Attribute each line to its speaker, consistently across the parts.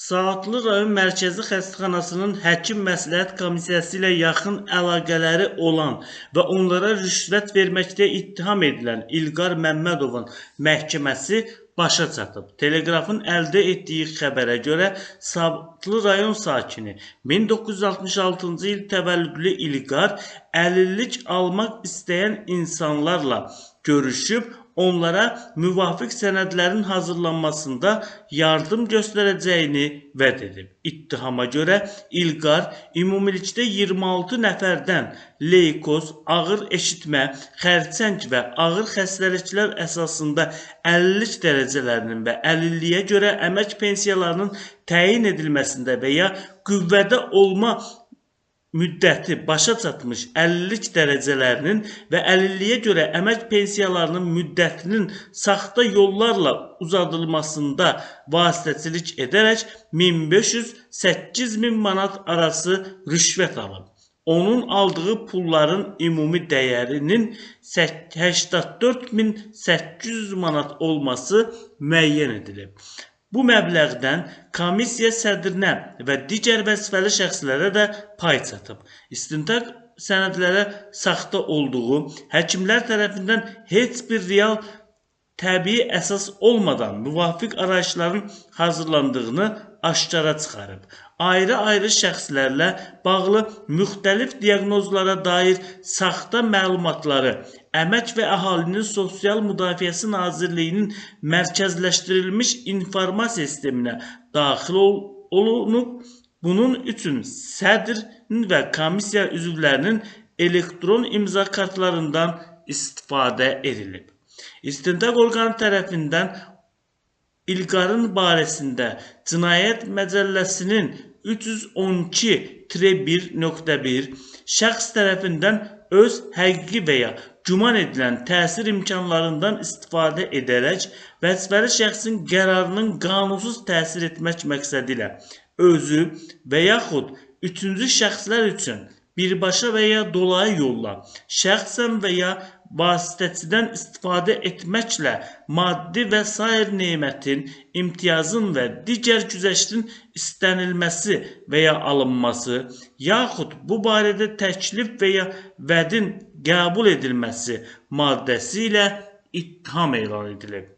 Speaker 1: Saatlı rayon Mərkəzi Xəstəxanasının Həkim Məsləhət Komissiyası ilə yaxın əlaqələri olan və onlara rüşvət verməkdə ittiham edilən İlqar Məmmədovun məhkəməsi başa çatıb. Teleqrafın əldə etdiyi xəbərə görə Saatlı rayon sakini 1966-cı il təvəllüdlü İlqar əlillik almaq istəyən insanlarla görüşüb onlara müvafiq sənədlərin hazırlanmasında yardım göstərəcəyini vəd edib. İttihama görə İlqar ümumilikdə 26 nəfərdən leykoz, ağır eşitmə, xərçəng və ağır xəstəliklər əsasında əlillik dərəcələrinin və əlilliyə görə əmək pensiyalarının təyin edilməsində və ya qüvvədə olma müddəti başa çatmış əlillik dərəcələrinin və əlilliyə görə əmək pensiyalarının müddətinin saxta yollarla uzadılmasında vasitəçilik edərək 1500-8000 manat arası rüşvət alıb. Onun aldığı pulların ümumi dəyərinin 84800 manat olması müəyyən edilib. Bu məbləğdən komissiya sədrinə və digər vəzifəli şəxslərə də pay çatıb. İstintaq sənədlərə saxta olduğu, həkimlər tərəfindən heç bir real təbii əsas olmadan müvafiq arayışların hazırlandığını aşkara çıxarıb. Ayrı-ayrı şəxslərlə bağlı müxtəlif diaqnozlara dair saxta məlumatları Əmək və Əhalinin Sosial Müdafiəsi Nazirliyinin mərkəzləşdirilmiş informasiya sisteminə daxil olunub. Bunun üçün sədrin və komissiya üzvlərinin elektron imza kartlarından istifadə edilib. İstintaq orqanı tərəfindən İlqarın barəsində Cinayət Məcəlləsinin 312-1.1 şəxs tərəfindən öz həqiqi və ya güman edilən təsir imkanlarından istifadə edərək vəzifəli şəxsin qərarının qanunsuz təsir etmək məqsədi ilə özü və yaxud üçüncü şəxslər üçün birbaşa və ya dolayı yolla şəxsən və ya vasitəçidən istifadə etməklə maddi və sair nemətin, imtiyazın və digər güzəştin istənilməsi və ya alınması, yaxud bu barədə təklif və ya vədin qəbul edilməsi maddəsi ilə ittiham elan edilib.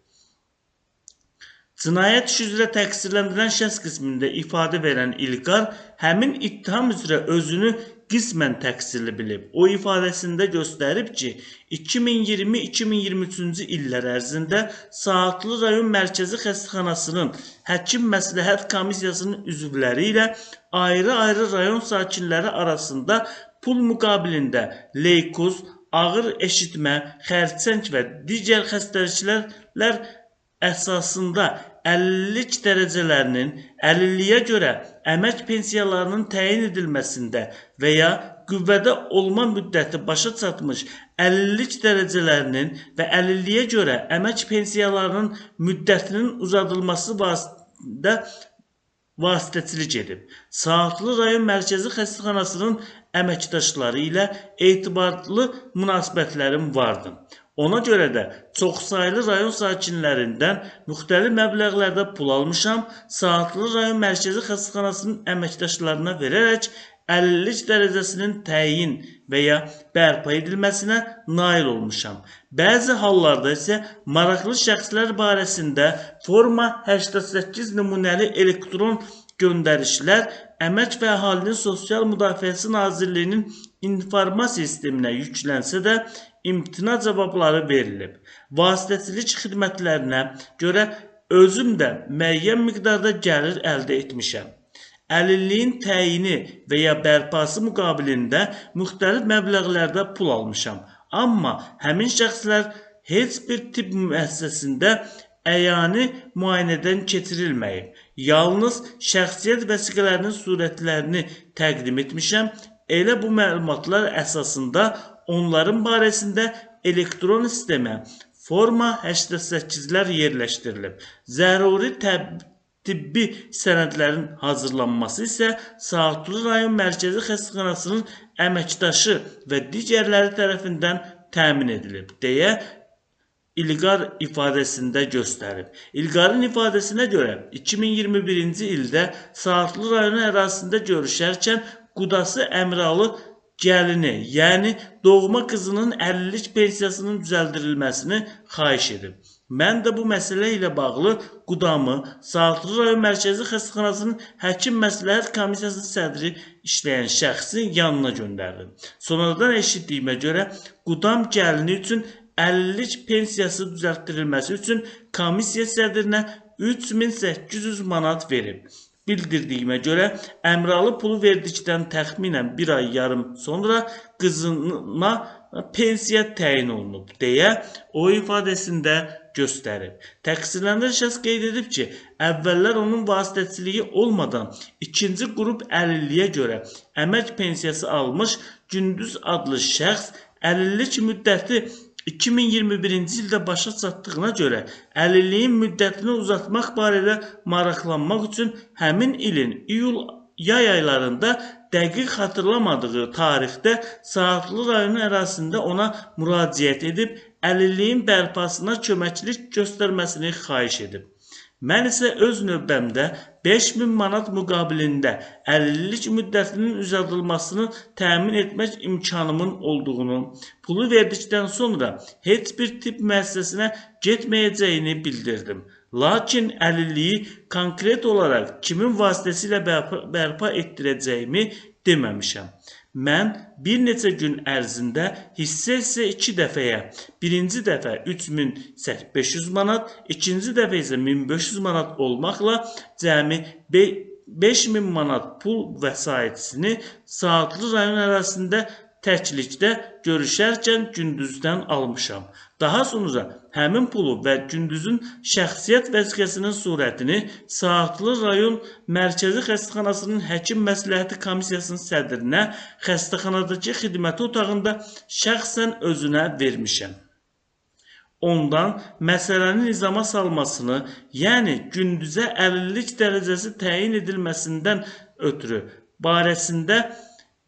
Speaker 1: Cinayət işi üzrə təqsirləndirilən şəxs qismində ifadə verən İlqar həmin ittiham üzrə özünü qismən təqsirli bilib. O ifadəsində göstərib ki, 2020-2023-cü illər ərzində Saatlı rayon Mərkəzi Xəstəxanasının Həkim Məsləhət Komissiyasının üzvləri ilə ayrı-ayrı rayon sakinləri arasında pul müqabilində leykoz, ağır eşitmə, xərçəng və digər xəstəliklər əsasında əlillik dərəcələrinin, əlilliyə görə əmək pensiyalarının təyin edilməsində və ya qüvvədə olma müddəti başa çatmış əlillik dərəcələrinin və əlilliyə görə əmək pensiyalarının müddətinin uzadılması vasitəçilik edib. Saatlı rayon Mərkəzi Xəstəxanasının əməkdaşları ilə etibarlı münasibətlərim vardı. Ona görə də çoxsaylı rayon sakinlərindən müxtəlif məbləğlərdə pul almışam, Saatlı rayon Mərkəzi Xəstəxanasının əməkdaşlarına verərək əlillik dərəcəsinin təyin və ya bərpa edilməsinə nail olmuşam. Bəzi hallarda isə maraqlı şəxslər barəsində forma 88 nümunəli elektron göndərişlər Əmək və Əhalinin Sosial Müdafiəsi Nazirliyinin informasiya sisteminə yüklənsə də imtina cavabları verilib. Vasitəçilik xidmətlərinə görə özüm də müəyyən miqdarda gəlir əldə etmişəm. Əlilliyin təyini və ya bərpası müqabilində müxtəlif məbləğlərdə pul almışam. Amma həmin şəxslər heç bir tibb müəssisəsində əyani müayinədən keçirilməyib. Yalnız şəxsiyyət vəsiqələrinin surətlərini təqdim etmişəm. Elə bu məlumatlar əsasında onların barəsində elektron sistemə forma 88-lər yerləşdirilib. Zəruri tibbi sənədlərin hazırlanması isə Saatlı rayon Mərkəzi Xəstəxanasının əməkdaşı və digərləri tərəfindən təmin edilib, deyə İlqar ifadəsində göstərib. İlqarın ifadəsinə görə 2021-ci ildə Saatlı rayonu ərazisində görüşərkən qudası Əmralı gəlini, yəni doğma qızının əlillik pensiyasının düzəldirilməsini xahiş edib. Mən də bu məsələ ilə bağlı qudamı Saatlı rayon Mərkəzi Xəstəxanasının Həkim Məsləhət Komissiyasının sədri işləyən şəxsin yanına göndərdim. Sonradan eşitdiyimə görə qudam gəlini üçün əlillik pensiyası düzəltdirilməsi üçün komissiya sədrinə 3800 manat verib. Bildirdiyimə görə Əmralı pulu verdikdən təxminən bir ay yarım sonra qızıma pensiya təyin olunub deyə o ifadəsində göstərib. Təqsirləndirilən şəxs qeyd edib ki, əvvəllər onun vasitəçiliyi olmadan ikinci qrup əlilliyə görə əmək pensiyası almış Gündüz adlı şəxs əlillik müddəti 2021-ci ildə başa çatdığına görə əlilliyin müddətini uzatmaq barədə maraqlanmaq üçün həmin ilin iyul-yay aylarında dəqiq xatırlamadığı tarixdə Saatlı rayonu ərazisində ona müraciət edib, əlilliyin bərpasına köməklik göstərməsini xahiş edib. Mən isə öz növbəmdə 5000 manat müqabilində əlillik müddətinin uzadılmasını təmin etmək imkanımın olduğunu, pulu verdikdən sonra heç bir tibb müəssisəsinə getməyəcəyini bildirdim. Lakin əlilliyi konkret olaraq kimin vasitəsilə bərpa etdirəcəyimi deməmişəm. Mən bir neçə gün ərzində hissə-hissə 2 dəfəyə, birinci dəfə 3500 manat, ikinci dəfə isə 1500 manat olmaqla cəmi 5000 manat pul vəsaitini Saatlı rayon ərazisində təklikdə görüşərkən Gündüzdən almışam. Daha sonra həmin pulu və Gündüzün şəxsiyyət vəsiqəsinin surətini Saatlı rayon Mərkəzi Xəstəxanasının Həkim Məsləhəti Komissiyasının sədrinə xəstəxanadakı xidməti otağında şəxsən özünə vermişəm. Ondan məsələni nizama salmasını, yəni Gündüzə əlillik dərəcəsi təyin edilməsindən ötürü barəsində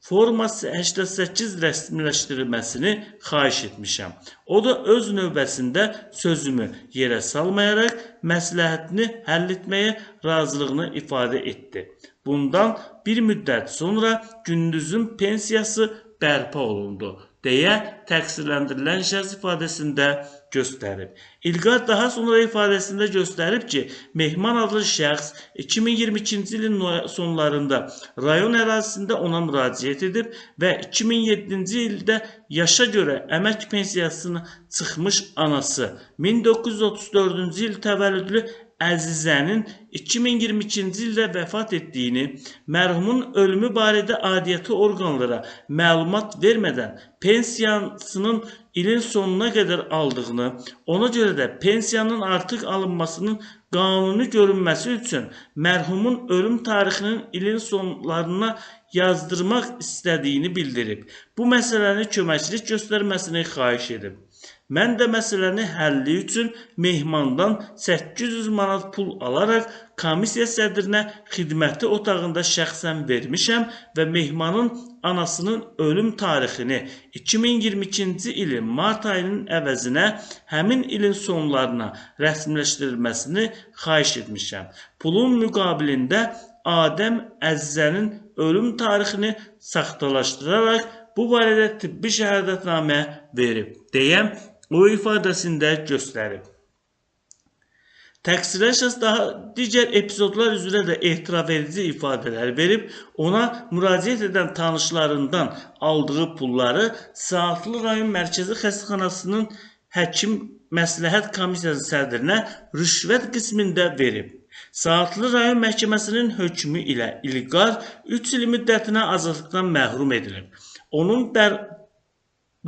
Speaker 1: forma 88 rəsmiləşdirilməsini xahiş etmişəm. O da öz növbəsində sözümü yerə salmayaraq məsləhətini həll etməyə razılığını ifadə etdi. Bundan bir müddət sonra Gündüzün pensiyası bərpa olundu deyə təqsirləndirilən şəxs ifadəsində göstərib. İlqar daha sonra ifadəsində göstərib ki, Mehman adlı şəxs 2022-ci ilin sonlarında rayon ərazisində ona müraciət edib və 2007-ci ildə yaşa görə əmək pensiyasına çıxmış anası 1934-cü il təvəllüdlü Əzizənin 2022-ci ildə vəfat etdiyini, mərhumun ölümü barədə aidiyyəti orqanlara məlumat vermədən pensiyasının ilin sonuna qədər aldığını, ona görə də pensiyanın artıq alınmasının qanuni görünməsi üçün mərhumun ölüm tarixinin ilin sonlarına yazdırmaq istədiyini bildirib. Bu məsələni köməklik göstərməsini xahiş edib. Mən də məsələni həlli üçün Mehmandan 800 manat pul alaraq komissiya sədrinə xidməti otağında şəxsən vermişəm və Mehmanın anasının ölüm tarixini 2022-ci ilin mart ayının əvəzinə həmin ilin sonlarına rəsmiləşdirilməsini xahiş etmişəm. Pulun müqabilində Adəm Əzizənin ölüm tarixini saxtalaşdıraraq bu barədə tibbi şəhadətnamə verib deyə o ifadəsində göstərib. Təqsirlənən şəxs daha digər epizodlar üzrə də etiraf edici ifadələr verib, ona müraciət edən tanışlarından aldığı pulları Saatlı rayon Mərkəzi Xəstəxanasının Həkim Məsləhət Komissiyası sədrinə rüşvət qismində verib. Saatlı rayon Məhkəməsinin hökmü ilə İlqar 3 il müddətinə azadlıqdan məhrum edilib. Onun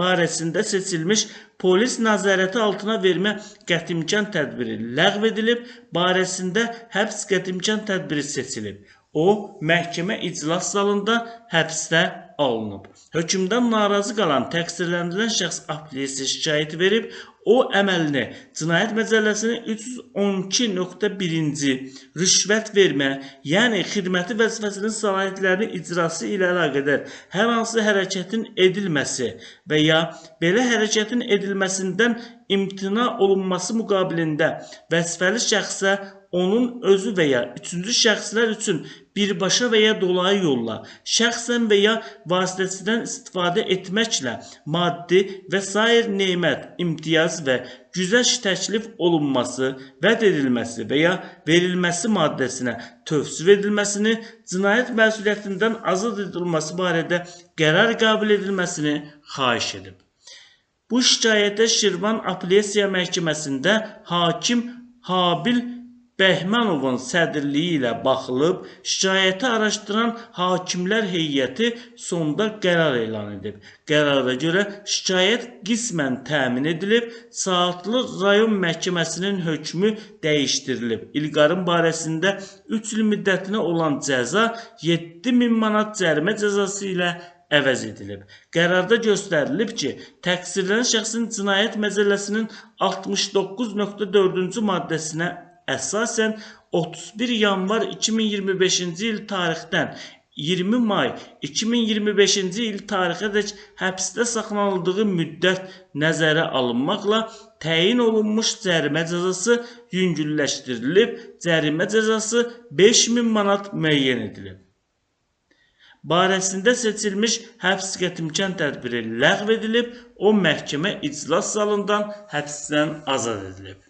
Speaker 1: barəsində seçilmiş polis nəzarəti altına vermə qətimkan tədbiri ləğv edilib, barəsində həbs qətimkan tədbiri seçilib. O, məhkəmə iclas zalında həbsdə alınıb. Hökmdən narazı qalan təqsirləndirilən şəxs apellyasiya şikayəti verib, o əməlini Cinayət Məcəlləsinin 312.1-ci rüşvət vermə, yəni xidməti vəzifəsinin səlahiyyətlərinin icrası ilə əlaqədar hər hansı hərəkətin edilməsi və ya belə hərəkətin edilməsindən imtina olunması müqabilində vəzifəli şəxsə onun özü və ya üçüncü şəxslər üçün birbaşa və ya dolayı yolla, şəxsən və ya vasitəsindən istifadə etməklə maddi və sair nemət, imtiyaz və güzəşt təklif olunması, vəd edilməsi və ya verilməsi maddəsinə tövsif edilməsini, cinayət məsuliyyətindən azad edilməsi barədə qərar qəbul edilməsini xahiş edib. Bu şikayətə Şirvan Apellyasiya Məhkəməsində hakim Habil Bəhmənovun sədrliyi ilə baxılıb, şikayəti araşdıran hakimlər heyəti sonda qərar elan edib. Qərara görə şikayət qismən təmin edilib, Saatlı rayon məhkəməsinin hökmü dəyişdirilib. İlqarın barəsində 3 il müddətinə olan cəza 7000 manat cərimə cəzası ilə əvəz edilib. Qərarda göstərilib ki, təqsirlənən şəxsin Cinayət Məcəlləsinin 69.4-cü maddəsinə əsasən 31 yanvar 2025-ci il tarixdən 20 may 2025-ci il tarixədək həbsdə saxlanıldığı müddət nəzərə alınmaqla təyin olunmuş cərimə cəzası yüngülləşdirilib, cərimə cəzası 5000 manat müəyyən edilib. Barəsində seçilmiş həbs qətimkan tədbiri ləğv edilib, o məhkəmə iclas zalından həbsdən azad edilib.